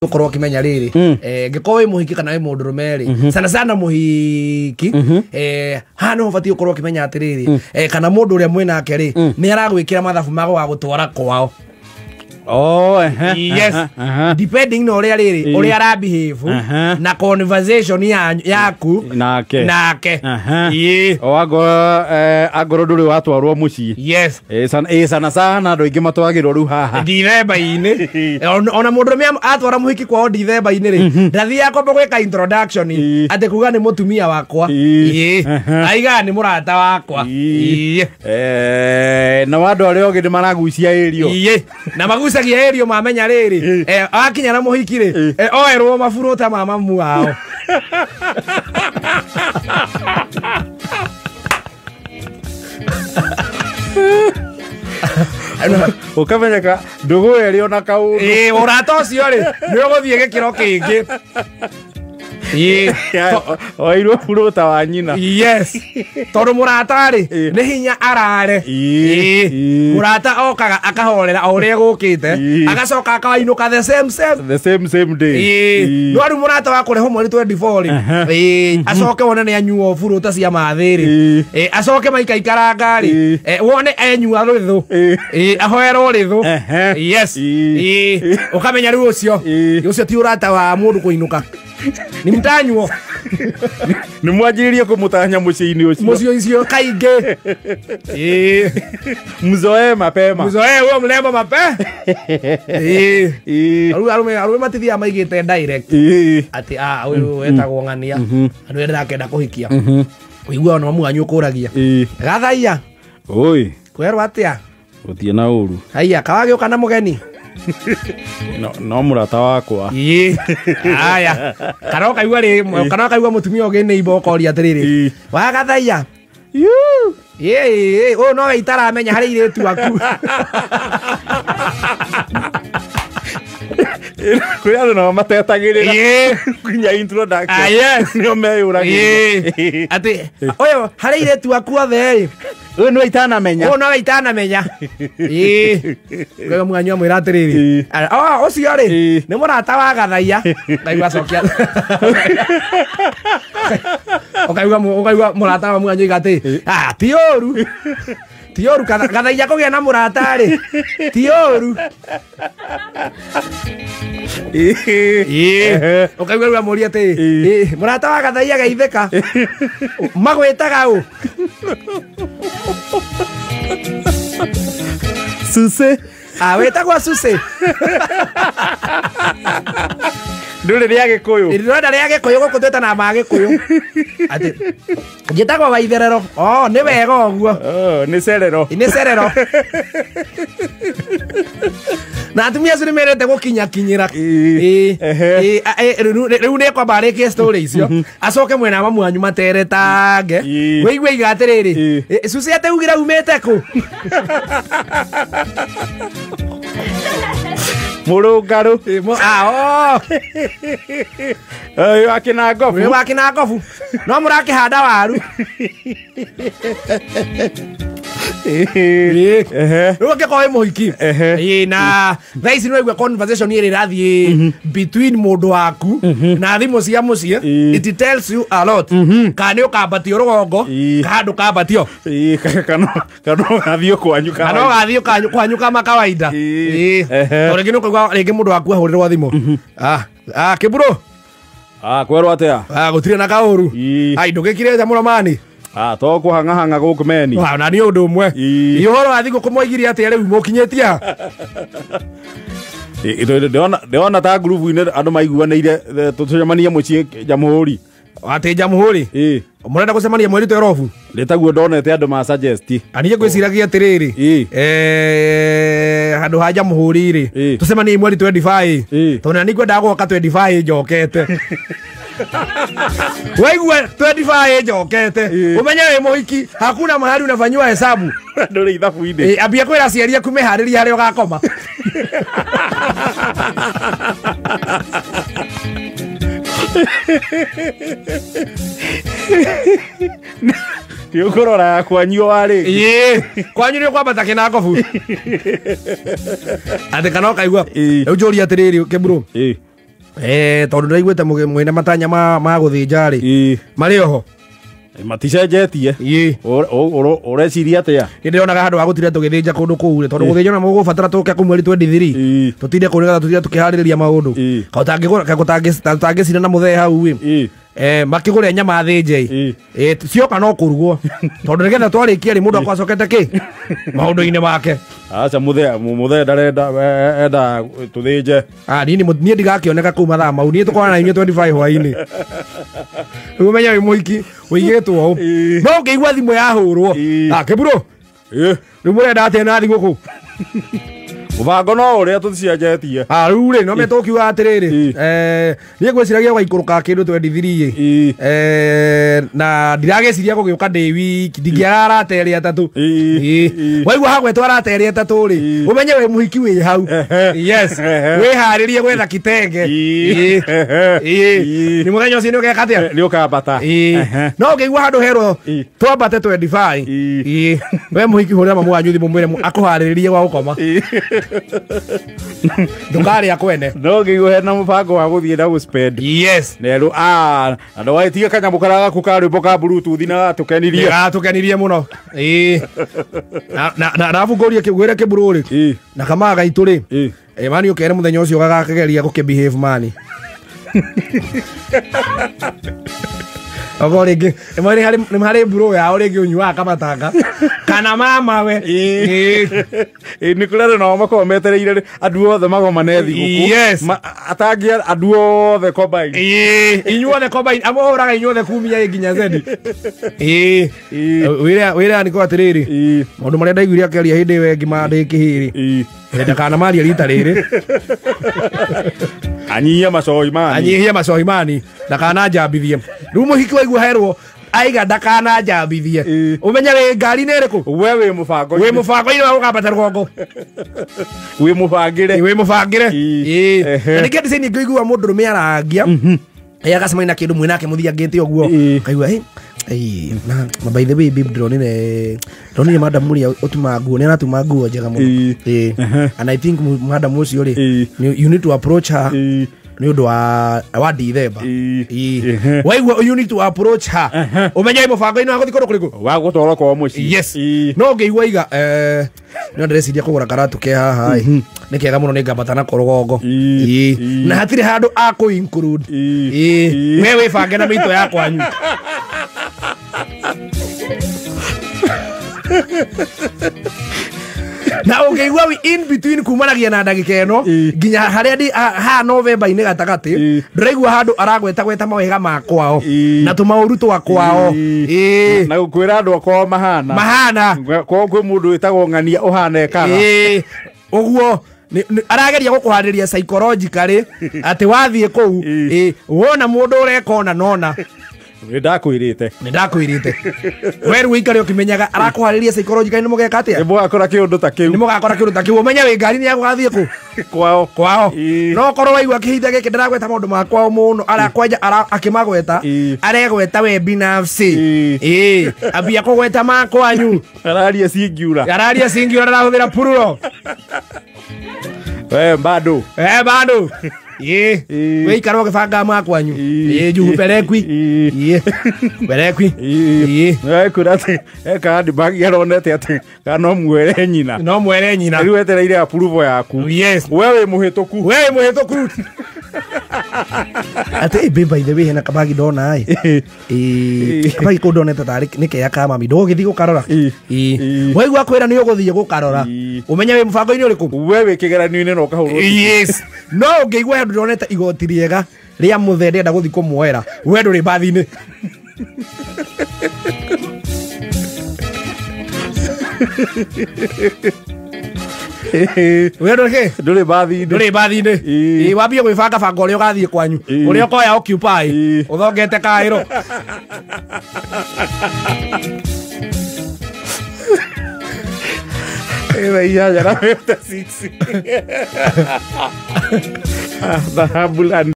Ukorwo ukimenya riri ngikorwo wi muhiki kana wi mundurume ri sana sana muhiki haha no ubati ukorwo ukimenya atiriri kana mundu uria mwinake ri ni aragwikira mathabu mago wa gutwara kwao. Oh, yes. Depending na uria riri uria ara behave na conversation yaku nake nake. Ii o agoro nduri watwarwo mucii. Yes. Sana sana andu aingi matwagirwo riu haha Dithemba-ini. Ona mundu rume atwara muhiki kwao Dithemba-ini ri ndathiaga kwamba gwika introduction ati kuga ni mutumia wakwa. Ii aiga ni murata wakwa. Ii na andu aria ogi ni maragucia irio. Ii na magucagia irio mamenya riri akinya na muhiki ri oerwo maburuta ma mamu wao. Ukamenyeka ndugu eri ona kaundu. Urata ucio ri ni uguthie gikiro kingi. Oirwo buruta wa nyina. Yes. Tondu murata ri ni hinya arare. Murata okaga akahorera o uria gukite agacoka akainuka the same same the same same day. No riu murata wa kureho mweri 24 ri acoke wone ni anyuo buruta cia mathi ri acoke maikaikaranga ri wone enyua rithu ahoerwo rithu. Yes. Ukamenya riu ucio ucio ti urata wa mundu kuinuka. Ni mutanyuo. Ni mwanjiririe kumutanya muciini ucio. Muciĩ ucio kaingĩ. Mzoee mapema. Mzoee huo mlembo mapema. Arume matithiaga maigĩte direct. Atĩ ũyũ wetagwo ng'ania. Andũ ere ndakenda kũhikia. Ũiguaga ona mamu wanyu ũkũragia. Gathaiya. Oi. Kwerwo atĩa? Gũtirĩ na ũru. Haiya, kawagĩũka na mũgeni? No murata wakwa. Aya. Kana ukaigua ri kana ukaigua mutumia ũngĩ nĩ ibo ũkoria atĩrĩrĩ. Wagathaiya. Ĩĩ, ũyũ nowe itaramenya harĩ irĩtu aku. Kwĩ andũ nao matetagĩrĩra. Nginya introduction. Yes. Nĩo meyũragĩrwo. Atĩ ũyũ harĩ irĩtu aku othe ĩ. Ũyũ nĩwe itanamenya. Ũyũ nowe itanamenya. Ũkaigua mũganyu amwĩra atĩrĩrĩ. Ũcio rĩ nĩ mũrata wa Gathaiya. Ũkaigua acokia. Ũkaigua mũrata wa mũganyu oiga atĩ ti ũru. Ti ũru Gathaiya kũgĩa na mũrata rĩ. Ti ũru. Ũkaigua rĩu amũria atĩ mũrata wa Gathaiya geithĩka. Magwĩtaga ũ? Suse. Wĩtagwo Suse. Ndũrĩ rĩa Gĩkũyũ. Ndĩrenda rĩa Gĩkũyũ gũkũ twĩtanaga ma Gĩkũyũ. Atĩ njĩtagwo Waitherero. Oh, nĩ wega ũguo. Nĩ cerero. Nĩ cerero. Na atumia acio nĩ mendete gũkinyakinyĩra. Rĩu nĩ kwamba arĩkie story icio acoke mwena wa mamu wanyu materetange. Wĩigue iga atĩrĩrĩ Susi atĩ ugire umĩte kũ? Mũrũngarũ. Ũyũ wa Kĩnangobu. Ũyũ wa Kĩnangobu. No mũrakĩhanda waru. Rĩu angĩkorwo wĩ mũhiki na thaa ici nĩwaigua conversation ĩrĩa ĩrathiĩ between mũndũ waku na thimũ cia mũciĩ, it tells you a lot. Kana nĩ ũkambatio rũgongo kana ndũkambatio. Kana ũgathiĩ kwanyu kana ũgathiĩ kwanyu kama kawaida. Tondũ rĩngĩ nĩ ũkaigua rĩngĩ mũndũ waku ahũrĩrwo thimũ. Kĩburo. Kwerwo atĩa? Gũtirĩ na kaũru. Ndũgĩkirĩte mũromani. To kũhang'ahang'a gũkũ meni. Na nĩ ũndũ ũmwe. Ũhoro wa thigũkũ mwoigire atĩa rĩu mũkinyĩtie ha? Ndĩrona ta ngurubu-inĩ andũ maiguanĩire tũcemanie mũciĩ Jamhuri. Atĩ Jamhuri? Mũrenda gũcemania mweri 12? Nĩ taguo ndonete andũ ma suggest. Niĩ ngwĩciragia atĩrĩrĩ handũ ha Jamhuri rĩ tũcemanie mweri 25 tondũ na nĩngwendaga gũka 25 njokete. Waigua 25 njokete umenye wĩ mũhiki hakuna mahali unafanyiwa hesabu. Ndũrĩ ithabu-inĩ. Ambia kwĩra aciari aku meharĩrie harĩa ũgakoma. Nĩ ũkũrora ya kwanyu warĩ. Kwanyu nĩ ũkwambata Kĩnangobu. Atĩ kana ũkaigua rĩu njũrie atĩrĩrĩ Kĩburo. Tondu ndiraiguĩte mwĩna matanya ma gũthĩnja rĩ marĩ oho maticenjetie. Ũreciria atĩa? Nĩ ndĩronaga handũ ha gũtinda tũgĩthĩnja kũndũ kũu rĩ, tondũ gũthĩnja na mũgũbatara tũke kũu mweri 23 tũtinde kũu nĩgetha tũtinde tũkĩharĩrĩria maũndũ. Tũtangĩcina na mũthee hau ĩ, makĩgũre nyama thĩnje ĩ, cioka no kũrugwo, tondũ nĩgetha twarĩkia rĩ mũndũ akorwo acokete kĩ maũndũ-inĩ make. Aca mũthee ndarenda enda tũthĩnje. Niĩ ndigakĩoneka kũu mathaa mau, niĩ tũkorana na inyuĩ 25 hwaĩ-inĩ. Rĩu ũmenye wĩ mũhiki ũigĩtwo ũũ, no ũngĩigua thimũ yahũrwo, Kĩburo, rĩu mũrenda atĩa na thigũkũ? Mũbango no ũrĩa tũcianjetie. Rĩu rĩ no metũkiuga atĩrĩrĩ, niĩ ngwĩciragia ũgaikũrũka kĩndũ 23 ĩ, na ndiragĩciria gũgĩũka ndĩ wiki, ndingĩaga arata erĩ atatũ. Waigua hagwetwo arata erĩ atatũ rĩ, ũmenye wĩ mũhiki wĩ hau. Yes, wĩharĩrie gwetha kitenge. Nĩ mũthenya ũcio nĩ ũgeka atĩa? Nĩ ũkambata. No ũngĩigua handũ herwo twambate 25, we mũhiki hũrĩra mamu wanyu thimũ mwĩre akũharĩrĩrie gwa gũkoma, ndũkarĩa kwene. No ngĩigua hena mũbango wa gũthiĩ na gũspend. Yes. Nerũ na ndũgagĩtige kanyamũ karĩa gaku ka rwĩmbo ka bluetooth na gatũkenirie. Gatũkenirie mũno. Na arabu ngũrie ngwĩre Kĩburo rĩ, na kamaa gaitũ rĩ, mani ũkere mũthenya ũcio gagakĩgeria gũkĩbehave mani. Ogo rĩngĩ nĩ harĩ mburo yao rĩngĩ ũnyuaga kamatanga kana mama we. Nĩ kũrĩ andũ nao makoragwo metereire andũ othe magomane thigũkũ. Yes. Atangia andũ othe combine. Inyuothe combine, amũhũraga inyuothe kumia A nginya Z. Wĩre aniko atĩrĩrĩ, maũndũ marĩa ndaiguire akĩaria hĩndĩ ĩyo ĩngĩ ndĩ kĩhĩrĩ, ndakanamaria rita rĩrĩ. Anyihie macohi mani. Anyihie macohi mani, ndakananjambithie. Rĩu mũhiki waigua herwo aiga ndakananjambithie, ũmenye wĩ ngari-inĩ ĩrĩkũ? We wĩ mũbango-inĩ. Wĩ mũbango-inĩ wa gũkambata rũgongo. Wĩ mũbangĩre. Wĩ mũbangĩre. Na nĩkĩo design ngũigua mũndũrũme arangia, agacemania na kĩndũ mwĩnake mũthiangĩte ũguo, kaigua na by the way babe, ndĩronire madam ũrĩa ũtumaga nguo, nĩ aratuma nguo njega mũno. And I think madam ũcio rĩ, you need to approach her nĩ ũndũ wa Dithemba. Waigua you need to approach her, ũmenye wĩ mũbango-inĩ wa gũthiĩ kũndũ kũrĩkũ? Wa gũtwarwo kwao mũciĩ. Yes. No ũngĩigua iga no ndĩreciria kũgũra karatũ ke haha ĩ, nĩ kega mũno, nĩ ngambata nako rũgongo. Na hatirĩ handũ akũ include. We wĩbange na mĩito ya kwanyu. Na ũngĩigua we in between kumanagia na ndagĩka ĩno nginya harĩa ha November-inĩ gatagatĩ, ndũraigua handũ aragweta gweta mawega ma kwao na tũmaũru twa kwao. Na gũkwĩra andũ a kwao mahana. Mahana. Kwao kwĩ mũndũ wĩtagwo ng'ania ũhana ekaga. Ũguo arageria gũkũharĩria psychologically atĩ wathiĩ kũu wona mũndũ ũreka ona nona. Nĩ ndakwĩrĩte. Nĩ ndakwĩrĩte. We rĩu ũikare ũkĩmenyaga arakũharĩria psychologically nĩ mũgeka atĩa? Nĩ mũgakora kĩũndũ ta kĩu. Nĩ mũgakora kĩũndũ ta kĩu. Ũmenye wĩ ngari-inĩ ya gũgathiĩ kũ? Kwao. Kwao. No korwo waigua kĩhinda gĩkĩ ndaragweta maũndũ ma kwao mũno, arakwanja akĩmagweta, aregweta we binafsi. Ambia kũgweta ma kwanyu. Araria singular. Araria singular, arahũthĩra plural. We bado. Bado. Wĩikara ũgĩbanga ma kwanyu. Juhu perekwi. Perekwi. Kwĩra atĩ eka handbag aronete atĩ kana no mwere nyina. No mwere nyina. Rĩu wetereire approval yaku. Yes. We wĩ mũhĩtũku. We wĩ mũhĩtũku. Atĩ babe, by the way hena kabagi ndona ĩ. Kabagi kũu ndonete tarĩ nĩ kega ka mami, ndũgũgĩthiĩ gũkarora. Waigua kwĩra nĩ ũgũthiĩ gũkarora, ũmenye wĩ mũbango-inĩ ũrĩkũ? We wĩ kĩgeranio-inĩ na ũkahũrwo. Yes. No ũngĩigua handũ ndonete igoti rĩega rĩa mũthee ndĩrenda gũthiĩ kũmuoera, we ndũrĩ mbathi-inĩ. We ndũrĩ kĩ? Ndũrĩ mbathi-inĩ. Ndũrĩ mbathi-inĩ. Wambie gwĩbanga banga ũrĩa ũgathiĩ kwanyu, ũrĩa ũkoya occupy, ũthongete kaĩro. 8:56. Dhahabu.